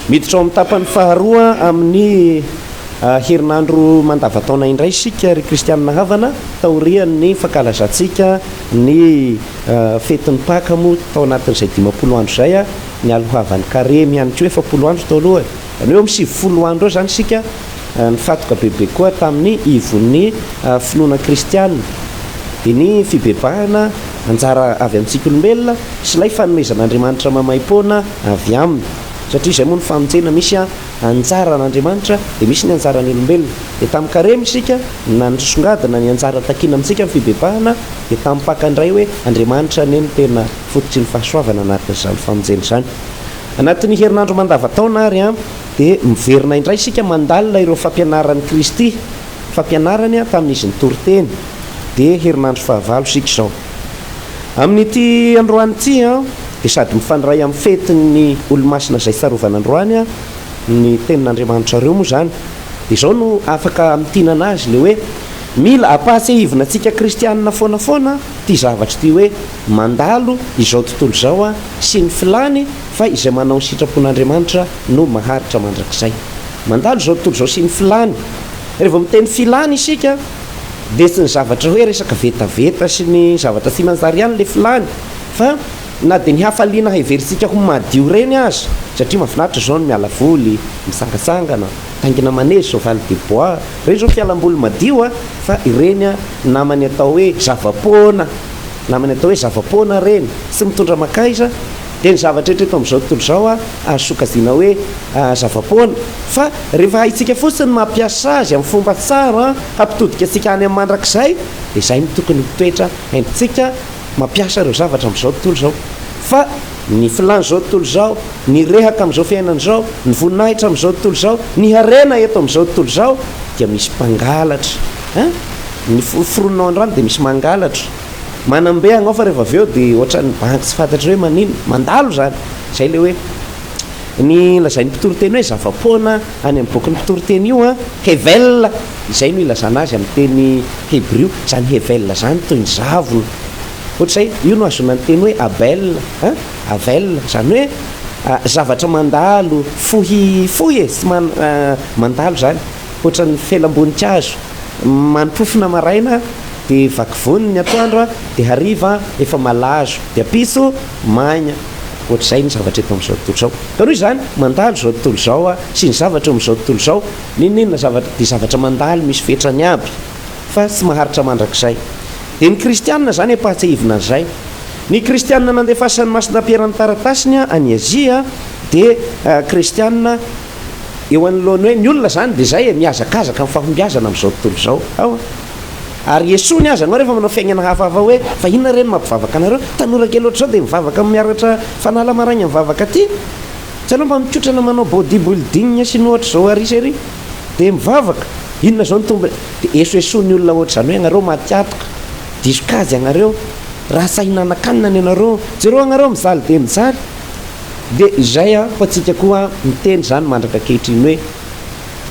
Miditra ao amin'ny tapany faharoa amin'ny herinandro mandavataona indray isika ry kristianina havana, taorian'ny fankalazantsika ny fetin'ny Paka moa tao anatin'izay 50 andro izay, nialohavan'ny Karemy ihany koa 40 andro tao aloha e! Izany hoe eo amin'ny 90 andro eo izany isika nifantoka bebe koa tamin'ny ivon'ny finoana kristiana, dia ny fibebahana anjara avy amintsika olombelona sy ilay fanomezan'Andriamanitra maimaimpoana avy aminy. Satria izay moa ny famonjena, misy anjaran'Andriamanitra dia misy ny anjaran'ny olombelona. Dia tamin'ny karemy isika nanisongadina ny anjara takiana amintsika amin'ny fibebahana, dia tamin'ny Paka indray hoe Andriamanitra anie no tena fototry ny fahasoavana anatin'izany famonjena izany. Anatin'ny herinandro mandava-taona ary dia miverina indray isika mandalina ireo fampianaran'i Kristy, fampianarany tamin'izy nitory teny. Dia herinandro fahavalo isika izao. Amin'ity androany ity dia sady mifandray amin'ny fetin'ny Olomasina izay tsarovana androany ny tenin'Andriamanitrareo moa izany. Dia izao no afaka amintinana azy ilay hoe mila ampahatsiahivina antsika kristianina foana foana ity zavatra ity hoe mandalo izao tontolo izao sy ny filany fa izay manao ny sitrapon'Andriamanitra no maharitra mandrakizay. Mandalo izao tontolo izao sy ny filany. Rehefa miteny filany isika dia tsy ny zavatra hoe resaka vetaveta sy ny zavatra tsy manjary ihany ilay filany fa na dia ny hafaliana heverintsika ho madio ireny aza, satria mahafinaritra izao ny miala voly, mitsangatsangana, mitaingina manège, cheval de bois, ireny izao fialamboly madio a, fa ireny a namany atao hoe zava-poana, namany atao hoe zava-poana ireny, tsy mitondra mankaiza. Dia ny zavatra rehetra eto amin'izao tontolo izao azo sokajiana hoe zava-poana. Fa rehefa haintsika fotsiny ny mampiasa azy amin'ny fomba tsara hampitodika antsika any amin'ny mandrakizay, dia izay no tokony ho toetra entintsika mampiasa ireo zavatra amin'izao tontolo izao. Fa ny filàn'izao tontolo izao, ny rehaka amin'izao fiainana izao, ny voninahitra amin'izao tontolo izao, ny harena eto amin'izao tontolo izao dia misy mpangalatra. Hein? Ny foronina ao an-drano dia misy mangalatra. Manam-be agnao fa rehefa avy eo dia ohatran'ny banky tsy fantatra hoe manino, mandalo izany. Izay ilay hoe ny lazain'ny mpitoriteny hoe zava-poana any amin'ny bokin'ny mpitoriteny io an, hevel, izay no ilazana azy amin'ny teny hebrio, izany hevel izany toy ny zavona. Ohatr'izay, io no ahazoana ny teny hoe Abel, an, Avel, izany hoe zavatra mandalo, fohy fohy e, tsy man, mandalo izany, ohatran'ny felam-boninkazo, manopofona maraina, Dia vaky vony ny atoandro a, dia hariva efa malazo, dia ampitso maigna. Ohatr'izay ny zavatra eto amin'izao tontolo izao. Ka noho izany, mandalo izao tontolo izao a, sy ny zavatra eo amin'izao tontolo izao, n'inon'inona zavatra, dia zavatra mandalo misy fetrany aby, fa tsy maharitra mandrakizay. Dia ny kristianina izany ampahatsiahivina an'izay. Ny kristianina nandefasan'i Masina Piera ny taratasiny any Azia dia kristianina eo anoloan'ny hoe ny olona izany dia izay e, mihazakazaka amin'ny fahombiazana amin'izao tontolo izao. Ao a. Ary esoiny aza anao rehefa manao fiainana hafahafa hoe fa inona re no mampivavaka anareo? Tanora kely ohatr'izao dia mivavaka miaratra fanala maraigna mivavaka aty? Tsy aleo mba mikotrana manao body building sy ny ohatr'izao ary sy ary dia mivavaka? Inona izao ny tombony? Dia esoesoin'ny olona ohatr'izany hoe agnareo maty atoka, diso kajy agnareo, raha sahy hinanan-kanina ny anareo, jereo agnareo mijaly dia mijaly. Dia izay an, fa tsika koa miteny izany mandraka ankehitriny hoe.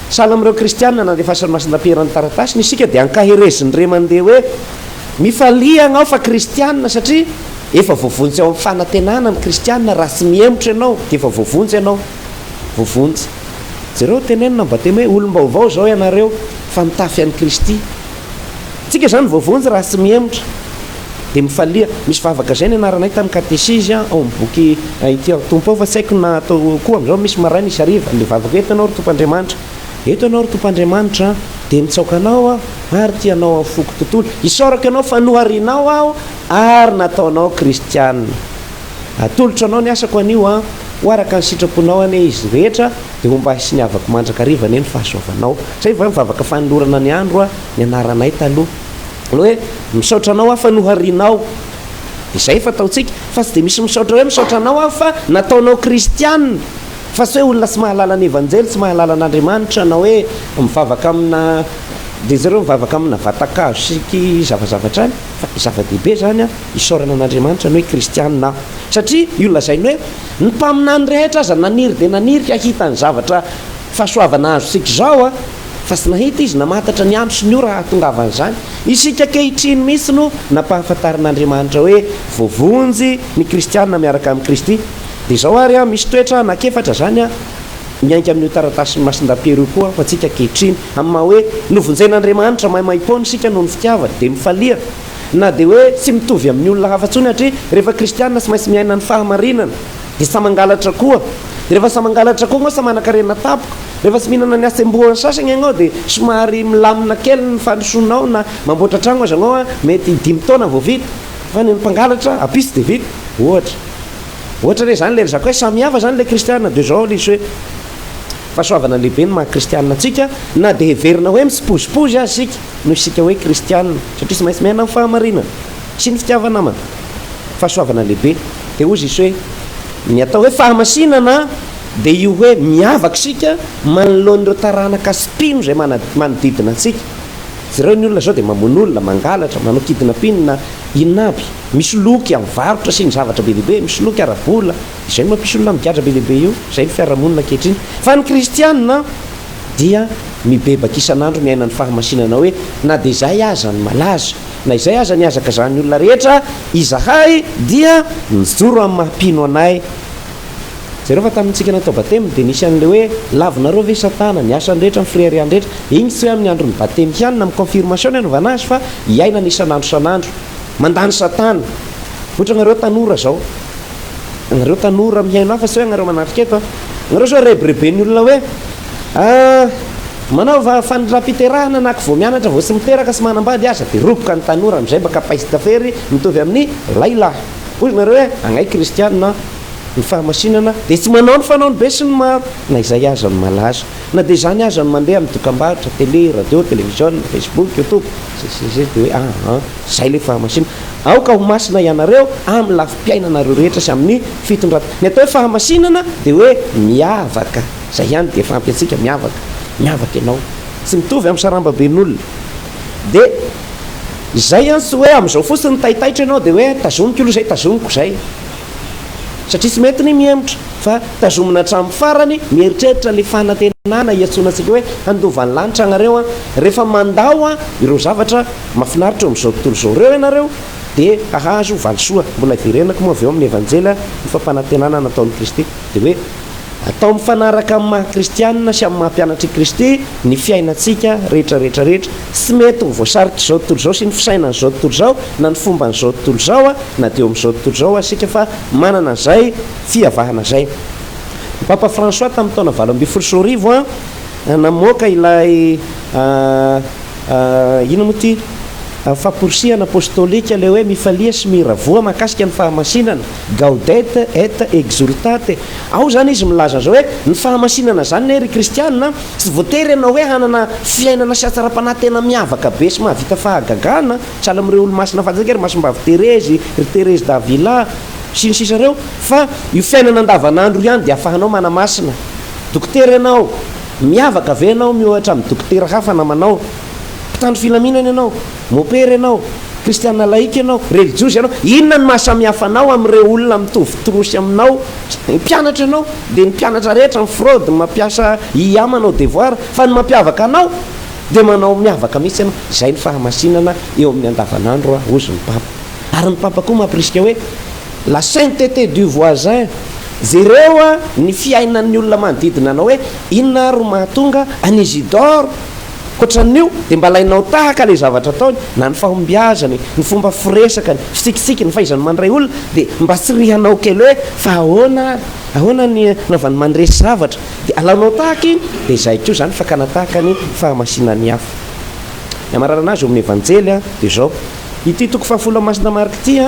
Sahala amin'ireo Kristiana nandefasan'i Masina Piera ny taratasiny, isika dia ankaherezin'ny re mandeha hoe, Mifalia ianao fa Kristiana, satria efa voavonjy ao amin'ny fanantenana ny Kristiana, raha tsy mihemotra ianao dia efa voavonjy ianao. Voavonjy. Jereo, tenenina ny batemy hoe, Olom-baovao izao ianareo, fa mitafy an'i Kristy. Tsika izany voavonjy raha tsy mihemotra. Dia mifalia. Misy vavaka izay nianaranay tamin'ny katesizy ao amin'ny boky Ity aho Tompo ao fa tsy haiko na atao koa amin'izao misy maraina isy hariva ilay vavaka hoe eto ianao ry Tompo Andriamanitra. Eto ianao ry Tompo Andriamanitra dia mitsaoka anao aho ary tia anao amin'ny foko tontolo. Isaorako ianao fa noharinao aho ary nataonao kristiana. Atolotro anao ny asako anio an, ho araka ny sitraponao anie izy rehetra dia homba ahy sy ny havako mandrakariva anie ny fahasoavanao. Zay va ny vavaka fanolorana ny andro an, nianaranay taloha. Ny hoe misaotra anao aho fa noharianao. Izay efa ataontsika. Fa tsy dia misy misaotra hoe misaotra anao aho fa nataonao kristiana. Fa tsy hoe olona tsy mahalala ny Evanjely, tsy mahalala an'Andriamanitra, na hoe mivavaka amina, dia zareo mivavaka amina vatan-kazo sy ky zavazavatra any. Fa zava-dehibe izany an, isaorana an'Andriamanitra ny hoe kristiana aho. Satria io lazainy hoe ny mpaminany rehetra aza naniry dia naniry hahita ny zavatra fahasoavana azontsika izao an. Fa tsy nahita izy namantatra ny andro sy ny ora hahatongavan'izany. Isika ankehitriny mihitsy no nampahafantarin'Andriamanitra hoe voavonjy ny kristiana miaraka amin'i Kristy. Dia izao ary an, misy toetra anankiefatra izany an. Miainga amin'io taratasin'i Masindahy Piera io koa ho antsika ankehitriny, amin'ny maha hoe novonjen'Andriamanitra maimaimpoana isika noho ny fitiavany, dia mifalia na dia hoe tsy mitovy amin'ny olona hafa intsony hatria rehefa kristiana tsy maintsy miaina ny fahamarinana, dia sa mangalatra koa, dia rehefa sa mangalatra koa ianao sa manankarena tampoka, rehefa tsy mihinana ny hatsembohan'ny sasany ianao dia somary milamina kely ny fandrosoanao na mamboatra tragno aza ianao mety dimy taona vao vita fa ny mpangalatra apisy dia vita, ohatra. Ohatra re zany le ry zaka hoe samy hafa zany le kristiana de zao le izy hoe fahasoavana lehibe ny maha kristiana antsika na de heverina hoe mitsipozipozy aza isika noho isika hoe kristiana satria tsy maintsy miaina amin'ny fahamarinana sy ny fitiava-namana fahasoavana lehibe de hozy izy hoe ny atao hoe fahamasinana de io hoe miavaka isika manoloan'ireo taranaka sy mpino izay manodidina antsika jereo ny olona zao de mamono olona mangalatra manao kidnapping na inona aby Misoloky amin'ny varotra sy ny zavatra be dia be, misoloky ara-bola, izay no mampisy olona migadra be dia be io, izay ny fiarahamonina ankehitriny. Fa ny kristiana dia mibebaka isan'andro miaina ny fahamasinana hoe na dia izay aza ny malaza, na izay aza ny hazakazahan'ny olona rehetra, izahay dia mijoro amin'ny maha mpino anay. Jereo fa tamintsika natao batemy dia nisy an'ilay hoe lavinareo ve satana, ny asany rehetra, ny fireharehany rehetra, iny tsy hoe amin'ny andron'ny batemy ihany na amin'ny confirmation ny anaovana azy fa iainana isan'andro isan'andro. Mandany satana. Ohatra nareo tanora zao. Nareo tanora mihaino ahy fa tsy hoe nareo manatrika eto an. Nareo zao rebireben'ny olona hoe ah manaova fanindram-piterahana na ko vao mianatra vao tsy miteraka sy manambady aza dia roboka ny tanora amin'izay mba kapaiste fery mitovy amin'ny lahilahy. Hoy nareo hoe agnay kristianina ny fahamasinana dia tsy manao ny fanaon'ny be sy ny maro na izay aza no malaza. Na dia izany aza no mandeha amin'ny dokambarotra, télé, radio, télévision, facebook, youtube, ccc dia hoe ah ah. Izay ilay fahamasinana. Aoka ho masina ianareo amin'ny lafim-piainanareo rehetra sy amin'ny fitondran-. Ny atao hoe fahamasinana dia hoe miavaka. Izay ihany dia efa ampy antsika, miavaka. Miavaka ianao. Tsy mitovy amin'ny sarambaben'olona. Dia izay an, tsy hoe amin'izao fotsiny taitaitra ianao dia hoe tazomiko aloha izay, tazomiko izay. Satria tsy mety ny mihemotra fa tazomina hatramin'ny farany, mieritreritra ilay fanantenana iantsoana antsika hoe handova ny lanitra ianareo an, rehefa mandao an ireo zavatra mahafinaritra eo amin'izao tontolo izao ireo ianareo dia hahazo valisoa. Mbola hiverenako moa avy eo amin'ny Evanjely ny fampanantenana nataon'i Kristy dia hoe Atao mifanaraka amin'ny maha kristianina sy amin'ny maha mpianatr'i Kristy ny fiainantsika rehetra rehetra rehetra. Tsy mety ho voasarik'izao tontolo izao sy ny fisainan'izao tontolo izao na ny fomban'izao tontolo izao na dia eo amin'izao tontolo izao aza isika fa manana an'izay fiavahana izay. Ny Papa François tamin'ny taona 2018 namoaka ilay inona moa ity famporisihana apostolika ilay hoe mifalia sy miravoa mahakasika ny fahamasinana. Gaudete et exultate. Ao izany izy milaza an'izao hoe, ny fahamasinana izany ne ry kristiana, tsy voatery ianao hoe hanana fiainana sy hatsaram-panahy tena miavaka be sy mahavita fahagagana, sahala amin'ireo olomasina fantatsika, ry Masimbavy Terezy, ry Thérèse d'Avila, sy ny sisa ireo, fa io fiainana andavanandro io ihany dia ahafahanao manamasina. Dokotera ianao, miavaka ve ianao miohatra amin'ny dokotera hafa namanao? Mpitandro filaminana ianao, mopera ianao, kristiana laïque ianao, relijiozy ianao, inona no maha samihafa anao amin'ireo olona mitovy trousse aminao? Mpianatra ianao, dia ny mpianatra rehetra mi-fraude, mampiasa IA manao devoir, fa ny mampiavaka anao dia manao miavaka mihitsy ianao. Izay ny fahamasinana eo amin'ny andavanandro hozy ny Papa. Ary ny Papa koa mampirisika hoe la sainteté du voisin, jereo ny fiainan'ny olona manodidina anao hoe inona ary no mahatonga an'i Isidore Ankoatran'io dia mba alainao tahaka ilay zavatra ataony, na ny fahombiazany, ny fomba firesakany, fitsikitsiky, ny fahaizany mandray olona, dia mba tsirihanao kely hoe fa ahoana ary, ahoana ny anaovany mandresy zavatra, dia alainao tahaka iny, dia izay koa izany fakana tahaka ny fahamasinan'ny hafa. Ny hamararana azy eo amin'ny Evanjely dia izao, ity toko fahafolo amin'ny Masina Marka ity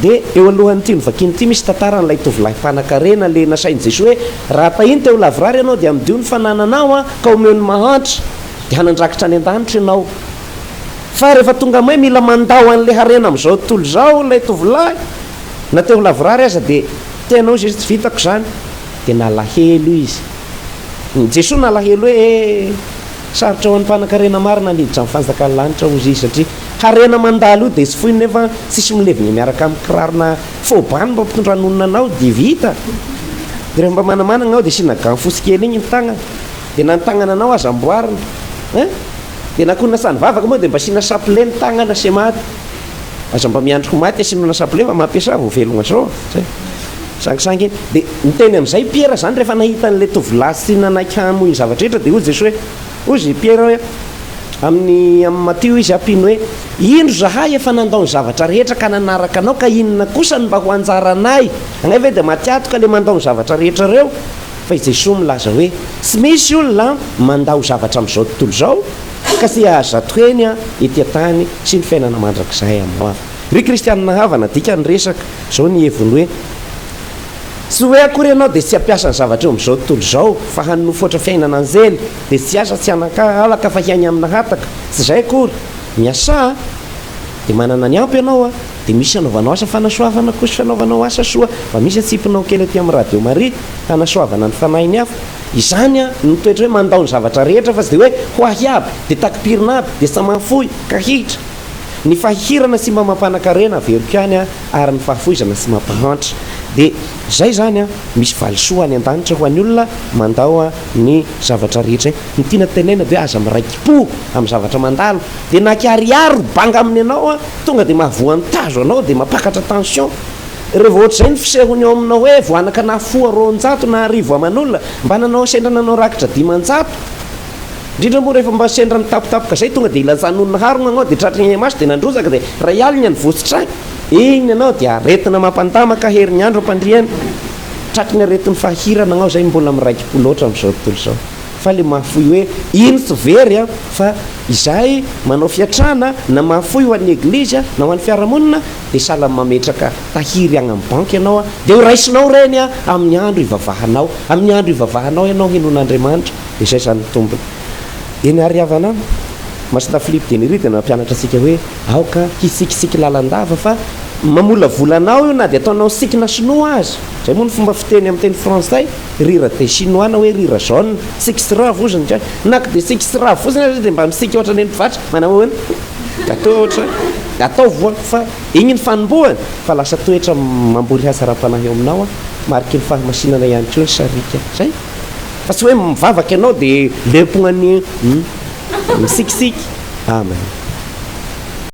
dia eo alohan'ity novakiana ity misy tantaran'ilay tovolahy mpanankarena ilay nasain'i Jesoa hoe raha tahiny te ho lavorary ianao dia amidio ny fanananao ka omeo ny mahantra dia hanan-drakitra any an-danitra ianao. Fa rehefa tonga may mila mandao an'ilay harena amin'izao tontolo izao ilay tovolahy na te ho lavorary aza dia te hanao izy tsy vitako izany dia nalahelo izy. Jesoa nalahelo hoe eh! Sarotra ho an'ny mpanankarena marina ny hiditra amin'ny fanjakan'ny lanitra hozy izy satria harena mandalo io dia tsy foiny nefa tsisy milevina miaraka amin'ny kirarona fôbany mba mpitondra nonina anao dia vita dia rehefa mba manamanana ao dia asiana gant fotsy kely igny ny tagnana dia na ny tagnana anao aza amboarina hein dia na koa nasany vavaka moa dia mba asiana chapelet ny tagnana se maty aza mba miandry ho maty asiana chapelet fa mampiasa vao velogna zao zay. Sangisangy iny. Dia niteny amin'izay Piera izany rehefa nahita an'ilay tovolahy sy nanaiky hamoy ny zavatra rehetra dia hoy Jesoa hoe, hoy i Piera hoe, amin'ny amin'i Matio izy ampino hoe, Indro izahay efa nandao ny zavatra rehetra ka nanaraka anao ka inona kosa no mba ho anjaranay? Angaha ve dia matiantoka ilay mandao ny zavatra rehetra ireo? Fa i Jesoa milaza hoe, Tsy misy olona mandao zavatra amin'izao tontolo izao ka tsy hahazo zatoheny ety an-tany sy ny fiainana mandrakizay amin'ny ho avy. Ry kristianina havana, dika ny resaka, izao ny heviny hoe, Tsy hoe akory ianao dia tsy hampiasa ny zavatra eo amin'izao tontolo izao fa hanofotra fiainana anjely, dia tsy hiasa tsy hanan-kalaka fa hiaigna amina hataka. Tsy izay akory. Miasà dia manana ny ampy ianao dia misy hanaovanao asa fanasoavana koa sy fanaovanao asa soa mba misy atsipinao kely aty amin'ny Radio Maria hanasoavana ny fanahin'ny hafa. Izany no toetra hoe mandao ny zavatra rehetra fa tsy dia hoe ho ahy aby, dia takipirina aby, dia samafoy, kahitra. Ny fahihirana tsy mba mampanakarena averiko ihany a, ary ny fahafoizana tsy mampahantra. Dia izay izany a, misy valisoa any an-danitra ho an'ny olona mandao a ny zavatra rehetra. Ny tiana tenenina dia hoe aza miraiki-po amin'ny zavatra mandalo. Dia na kiariary ro banga aminy anao a, tonga dia mahavoa ny tazo anao dia mampakatra tension. Revô ohatr'izay ny fisehony eo aminao hoe voanaka nahafoha 200 na 1000 aman'olona, mba nanao sendra nanao rakitra 500. Indrindra moa rehefa mba sendra nitapotapoka zay tonga dia ilatsahan'olona harona anao dia tratry ny maso dia nandrotsaka dia iray alina ny votsotra iny anao dia aretina mampandamaka herin'ny andro ampandriana tratry ny aretin'ny fahirana anao zay mbola miraiki-po loatra amin'izao tontolo izao fa le mahafoy hoe iny tsy very a fa izay manao fiatrana na mahafoy ho an'ny eglizy na ho an'ny fiarahamonina dia sahala mametraka tahiry agny amin'ny banky ianao a dia ho raisinao ireny a amin'ny andro ivavahanao amin'ny andro ivavahanao ianao henoan'Andriamanitra. Dia izay izany ny tombony. Eny ary havana, Masina Philippe de Neri dia nampianatra antsika hoe aoka hitsikitsiky lalandava fa mamolavola anao io na dia ataonao sikina sinoa aza. Izay moa ny fomba fiteny amin'ny teny frantsay, rire des chinois na hoe rire jaune, tsiky sy ravo hozy ny gasy. Na ko dia tsiky sy ravo fotsiny aza dia mba mitsiky ohatran'ny eny mpivarotra, manao ahoana? Atao ohatra, ataovy ho'a fa igny ny fanombohany fa lasa toetra mamboly hatsaram-panahy eo aminao, mariky ny fahamasinana ihany koa ny sariaka. Izay. Fa tsy hoe mivavaka ianao dia lempogna ny misikisiky. Amen.